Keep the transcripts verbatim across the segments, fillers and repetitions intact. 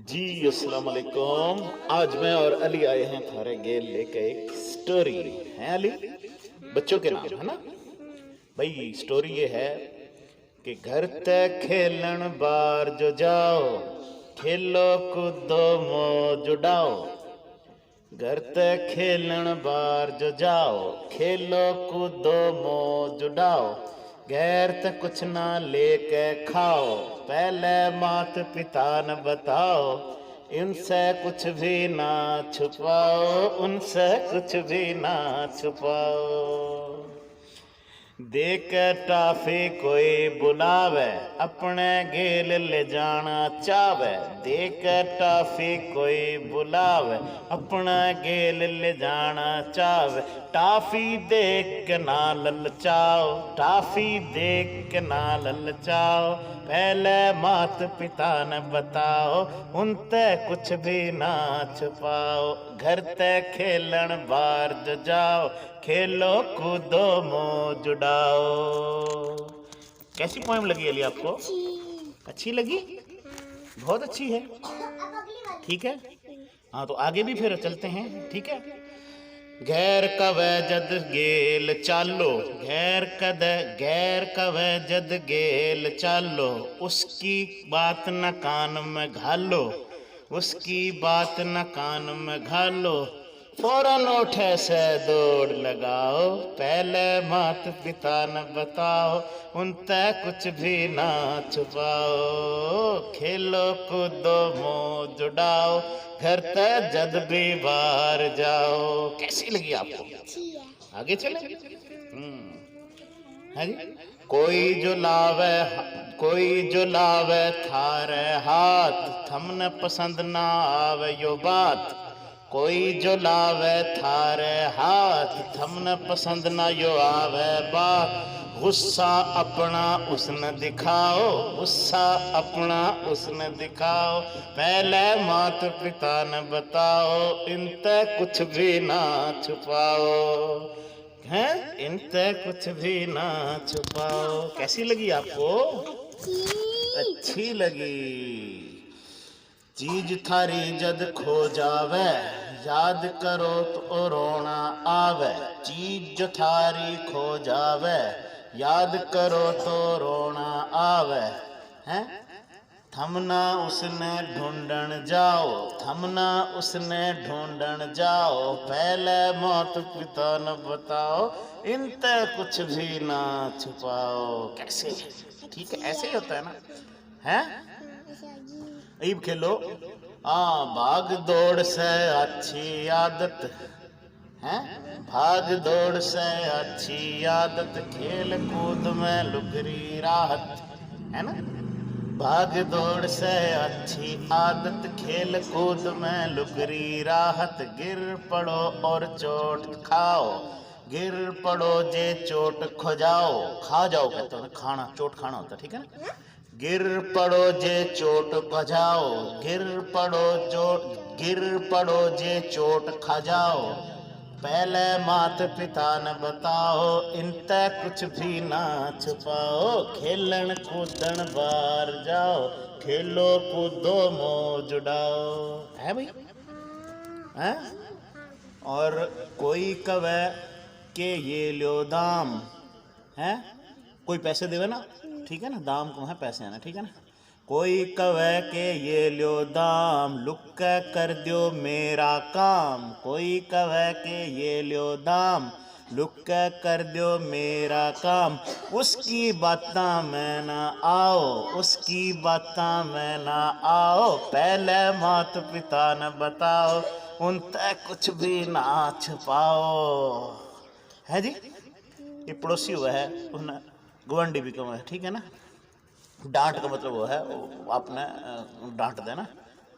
जी, अस्सलाम वालेकुम। आज मैं और अली आए हैं थारे गेल लेके एक स्टोरी। है अली? बच्चों के नाम है ना भाई। स्टोरी ये है कि घर ते खेलन बाहर जो जाओ, खेलो कूदो मौज उड़ाओ। घर ते खेलन बाहर जो जाओ, खेलो कूदो मौज उड़ाओ। घर ते कुछ ना लेके खाओ, पहले मात पिता ने बताओ। इनसे कुछ भी ना छुपाओ, उनसे कुछ भी ना छुपाओ। देके टाफी कोई बुलावे, अपने गेल ले जाना चावे। देके टाफी कोई बुलावे, अपने गेल ले जाना चावे। टाफी देख के ना ललचाओ, टाफी देख के ना ललचाओ। पहले मात पिता ने बताओ, उनते कुछ भी ना छुपाओ। घर ते खेलन बाहर जो जाओ, खेलो कूदो मौज उड़ाओ। कैसी पोएम लगी अली आपको? अच्छी लगी? बहुत अच्छी है। ठीक है, हाँ, तो आगे भी फिर चलते हैं। ठीक है, गैर कवे जद गेल चालो, गैर कद गैर कवे जद गेल चालो, उसकी बात न कान में घालो, उसकी बात न कान में घालो। फौरन उठे से दौड़ लगाओ, पहले मात पिता ने बताओ, उनते कुछ भी ना छुपाओ। खेलो कूदो मौज उड़ाओ, घर ते जद भी बाहर जाओ। कैसी लगी आपको? आगे चले। हम्म। है जी। कोई जो लावे, कोई जो लावे थारे हाथ, थमने पसंद ना आवे यो बात। कोई जो लावे थारे हाथ, थमने पसंद ना यो आवे बात। गुस्सा अपना उसने दिखाओ, गुस्सा अपना उसने दिखाओ। पहले मात पिता ने बताओ, इनते कुछ भी ना छुपाओ। हैं, इनते कुछ भी ना छुपाओ। कैसी लगी आपको? अच्छी लगी। चीज थारी जद खो जावे, याद करो तो रोना आवे। चीज जो थारी खो जावे, याद करो तो रोना आवे। हैं? थमना उसने ढूंढण जाओ, थमना उसने ढूंढण जाओ, पहले मात पिता ने बताओ, इनते कुछ भी ना छुपाओ। कैसे? ठीक है, ऐसे ही होता है ना, हैं? इब खेलो। हाँ, भाग दौड़ से अच्छी आदत, हैं? भाग दौड़ से अच्छी आदत, खेल कूद में लुकरी राहत, है ना? भाग दौड़ से अच्छी आदत, खेल कूद में लुकरी राहत। गिर पड़ो और चोट खाओ, गिर पड़ो जे चोट खो जाओ, खा जाओ कहते हैं, खाना, चोट खाना होता है, ठीक है ना? गिर पड़ो जे चोट खजाओ, गिर पड़ो जो, गिर पड़ो जे चोट खजाओ। पहले मात पिता ने बताओ, इनते कुछ भी ना छुपाओ। खेलन कूदन बाहर जाओ, खेलो कूदो मौज उड़ाओ। है भाई? हैं? और कोई कवे के ये ल्यो दाम, हैं? कोई पैसे देवे ना, ठीक है ना, दाम को है पैसे है ना, ठीक है ना। कोई कवे के ये ल्यो दाम, लुक के कर दियो मेरा काम। कोई कवे के ये ल्यो दाम, लुक के कर दियो मेरा काम। उसकी बातां में ना आओ, उसकी बातां में ना आओ। पहले मात पिता ने बताओ, उनते कुछ भी ना छुपाओ। है जी, ये पड़ोसी हुआ है, उन्हें गवांडी भी कहवे है, ठीक है ना। डांट का मतलब वो है, वो आपने, अ, डांट देना,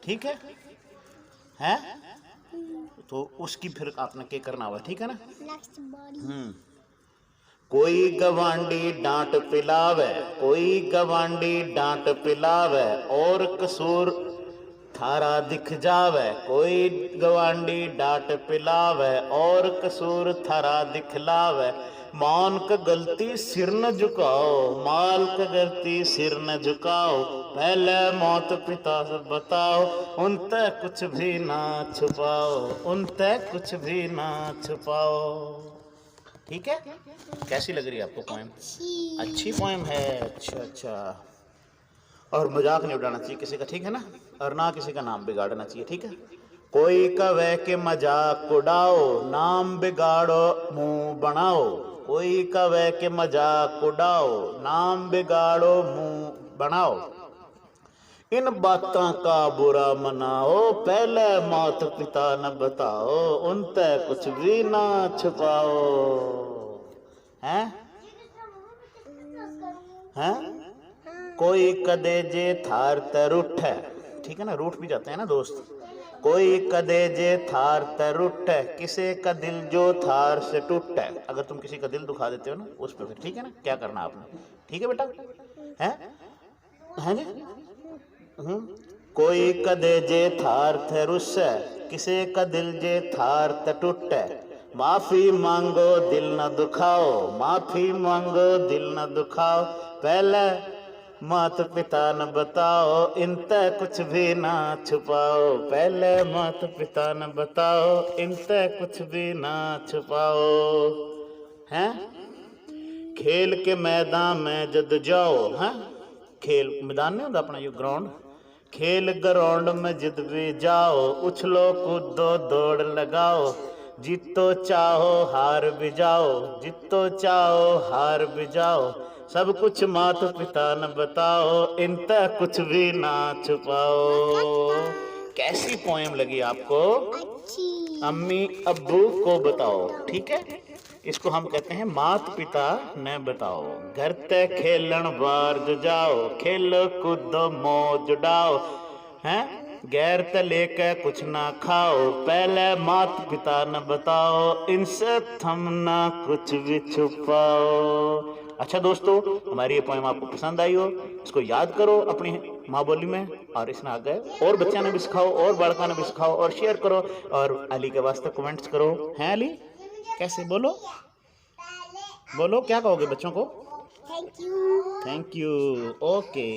ठीक है, हैं? तो उसकी फिर आपने क्या करना हुआ, ठीक है ना। Next body. हम्म। कोई गवांडी डांट पिलावे, कोई गवांडी डांट पिलावे, और कसूर थारा दिख जावे। कोई गवांडी डांट पिलावे, और कसूर थारा दिखलावे। मान के गलती सिर न झुकाओ, माल के गलती सिर न झुकाओ। पहले माता पिता से बताओ, उनते कुछ भी ना छुपाओ, उनते कुछ भी ना छुपाओ। ठीक है, कैसी लग रही है आपको पोएम? अच्छी पोएम है। अच्छा, अच्छा। और मजाक नहीं उड़ाना चाहिए किसी का, ठीक है ना? और ना किसी का नाम बिगाड़ना चाहिए, ठीक है? कोई कवे के मजाक उड़ाओ, नाम बिगाड़ो, मुंह बनाओ। कोई कवे के मजाक उड़ाओ, नाम बिगाड़ो, मुंह बनाओ। इन बातां का बुरा मनाओ, पहले माता पिता न बताओ, उनते कुछ भी ना छुपाओ। हैं? हैं? कोई कदे जे थार ते रूठे, ठीक है ना, रूठ भी जाते हैं ना दोस्त। कोई कदे जे थार ते रूठे, किसे का दिल जो थार से टूटे। अगर तुम किसी का दिल दुखा देते हो ना, उस पर फिर, ठीक है ना, क्या करना आपने, ठीक है बेटा? हैं? हैं जी? हम्म। कोई कदे जे थार थे रुस्से, किसे का दिल जे थार ते टूटे, माफी मांगो, दिल न दुखाओ, माफी मांगो, दिल न दुखाओ। पहले माता पिता न बताओ, इनते कुछ भी ना छुपाओ। पहले माता पिता न बताओ, इनते कुछ भी ना छुपाओ। हैं? खेल के मैदान में जद जाओ, हैं? खेल मैदान नहीं होता अपना, यो ग्राउंड। खेल ग्राउंड में जिद भी जाओ, उछलो कूदो दौड़ लगाओ, जीतो चाहो हार भी जाओ, जीतो चाहो हार भी जाओ, सब कुछ माता पिता न बताओ, इनते कुछ भी ना छुपाओ। कैसी पोएम लगी आपको? अच्छी। अम्मी अब्बू को बताओ, ठीक है? इसको हम कहते हैं मात पिता ने बताओ। घर ते खेलन बाहर जो जाओ, खेलो कूदो मौज उड़ाओ, हैं? गैर ते लेके कुछ ना खाओ, पहले मात पिता ने बताओ, इनसे थम ना कुछ भी छुपाओ। अच्छा दोस्तों, हमारी ये पोएम आपको पसंद आई हो, इसको याद करो अपनी माँ बोली में, और इसने आगे और बच्चों ने भी सिखाओ, और बालका ने भी सिखाओ, और शेयर करो, और अली के वास्ते कमेंट्स करो। हैं अली, कैसे बोलो? बोलो, क्या कहोगे बच्चों को? Thank you. Thank you. Okay.